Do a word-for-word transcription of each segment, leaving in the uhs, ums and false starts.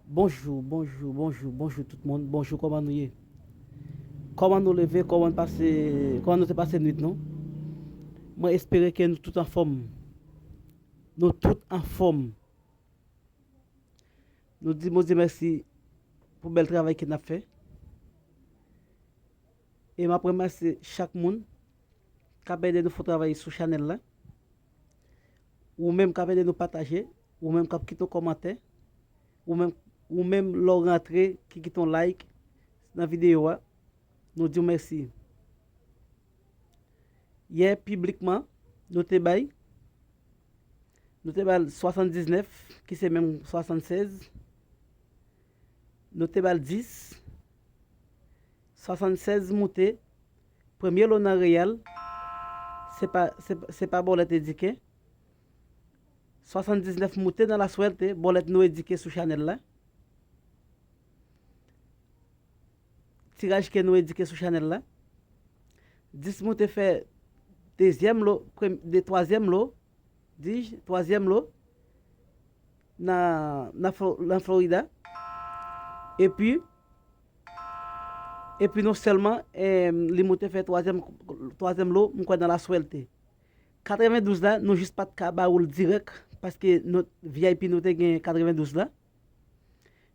Bonjou, bonjou, bonjou, bonjou tout moun. Bonjou, kòman nou ye? Kòman nou leve? Kòman pase, kòman nou te pase nwit nou? Mwen espere ke nou tout anfòm. Nou tout anfòm. Nou di Bondye mèsi pou bèl travay ke n ap fè. E m ap remèsye chak moun k ap ede nou fè yon travay sou chanèl la. Ou menm k ap ede nou pataje, ou menm k ap kite yon kòmantè, ou menm, ou menm lè w rantre ki kite yon like nan videyo a, nou di w mèsi. Yè, piblikman, nou te bay, nou te ba l swasanndiznèf, ki se menm swasannsèz. Nou te ba l dis, swasannsèz moute, premye lo nan Reyal, se pa, se, se pa Bòlèt Edike. Swasandiznèf moute nan Laswèlte, Bòlèt nou edike sou chanèl la. Tiraj ke nou edike sou chanèl la. Dis moute fè dezyèm lo, prem-, de twazyèm lo, di, twazyèm lo nan, nan Flo-, nan Florida. Epi, epi non sèlman, em, li moute fè twazyèm, twazyèm lo, m kwè nan Laswèlte. Katrevendouz la, nou jis pa t ka ba ou l dirèk, paske nou, V I P nou te gen katrevendouz la.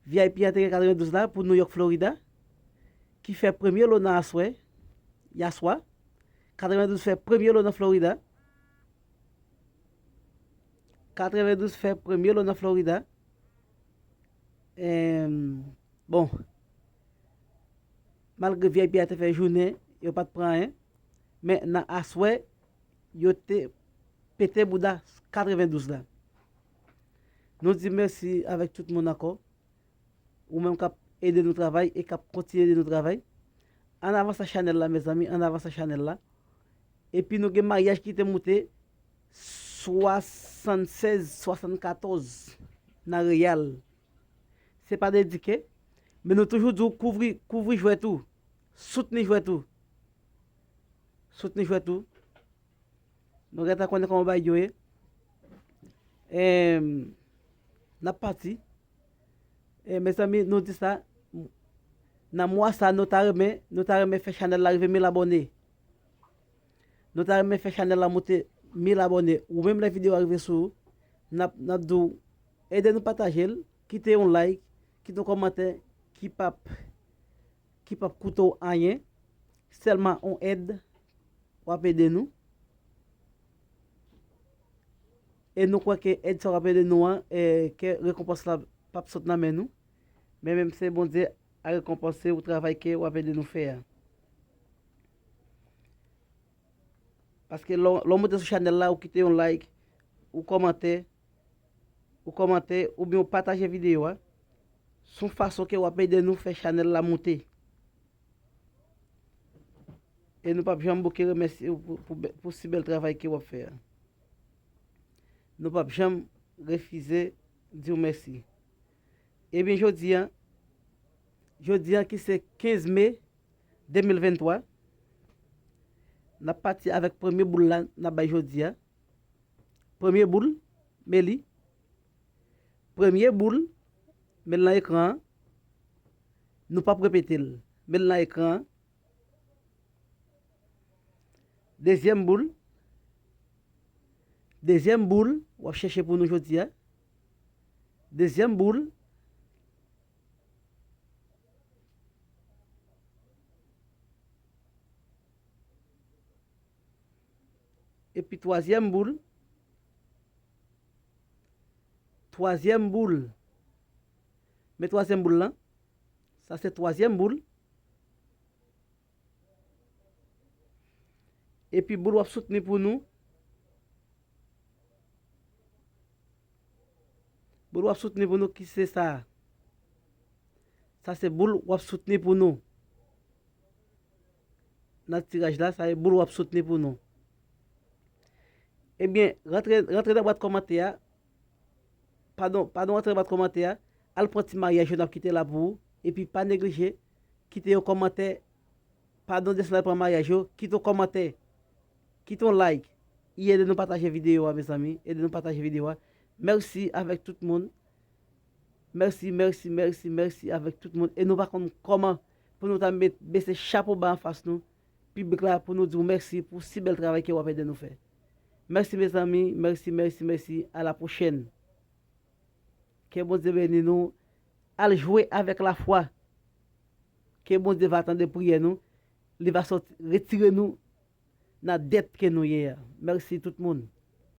V I P a te gen katrevendouz la pou New York, Florida, ki fè premye lo nan aswè, yaswa. Katrevendouz fè premye lo nan Florida. Katrevendouz fè premye lo nan Florida. Em, bon, malgre V I P a te fè jounen, yo pa t pran anyen, men nan aswè, yo te pete bouda katrevendouz la. Nou di mèsi avèk tout moun ankò. Ou menm k ap ede nou travay e k ap kontinye ede nou travay. Ann avanse chanèl la, mezanmi, ann avanse chanèl la. Epi nou gen maryaj ki te moute swasannsèz, swasannkatòz nan Reyal. Se pa dedike, men nou toujou di w kouvri, kouvri jwèt ou, soutni jwèt ou. Soutni jwèt ou. Nou gentan konnen kòman bagay yo ye. Em, n ap pati. E, mezanmi, nou di sa, nan mwa sa, nou ta renmen, nou ta renmen fè chanèl la rive mil abòne. Nou ta renmen fè chanèl la moute mil abòne. Ou menm lè videyo a rive sou ou, n ap, n ap di w, ede nou pataje l, kite yon like, kite yon kòmantè ki p ap, ki p ap koute w anyen. Sèlman yon èd, w ap ede nou. E nou kwè ke èd sa w ap ede nou an, e, ke rekonpans la p ap sot nan men nou. Men menm se Bondye a rekonpanse w travay ke w ap ede nou fè a. Paske lè w, lè w moute sou chanèl la, ou kite yon like, ou kòmante, ou kòmante, oubyen ou pataje videyo a, se yon fason ke w ap ede nou fè chanèl la moute. E nou p ap janm bouke remèsye w pou, pou, pou si bèl travay ke w ap fè a. Nou p ap janm refize di w mèsi. Ebyen, jodi a, jodi a ki se kenz me de mil venntwa, n ap pati avèk premye boul la n ap bay jodi a. Premye boul, men li. Premye boul, men l nan ekran an. Nou p ap repete l. Men l nan ekran an. Dezyèm boul. Dezyèm boul, w ap chèche pou nou jodi a. Dezyèm boul. Epi twazyèm boul. Twazyèm boul. Men twazyèm boul lan. Sa se twazyèm boul. Epi boul w ap soutni pou nou. Boul w ap soutni pou nou ki se sa. Sa se boul w ap soutni pou nou. Nan tiraj la, sa se boul w ap soutni pou nou. Ebyen, rantre, rantre nan bwat kòmantè a. Padon, padon, rantre nan bwat kòmantè a. Al pran ti maryaj yo n ap kite la pou ou. Epi pa neglije, kite yon kòmantè. Padon, desann al pran maryaj yo. Kite yon kòmantè. Kite yon like. E ede nou pataje videyo a, mezanmi. Ede nou pataje videyo a. Mèsi avèk tout moun. Mèsi, mèsi, mèsi, mèsi avèk tout moun. E nou pa konn kòman pou nou ta met, bese chapo ba anfas nou, piblik la, pou nou di w mèsi pou si bèl travay ke w ap ede nou fè. Mèsi, mezanmi. Mèsi, mèsi, mèsi. A la pwochèn. Ke Bondye beni nou. Al jwe avèk lafwa. Ke Bondye va tande priyè nou. Li va sòti, retire nou nan dèt ke nou ye a. Mèsi tout moun.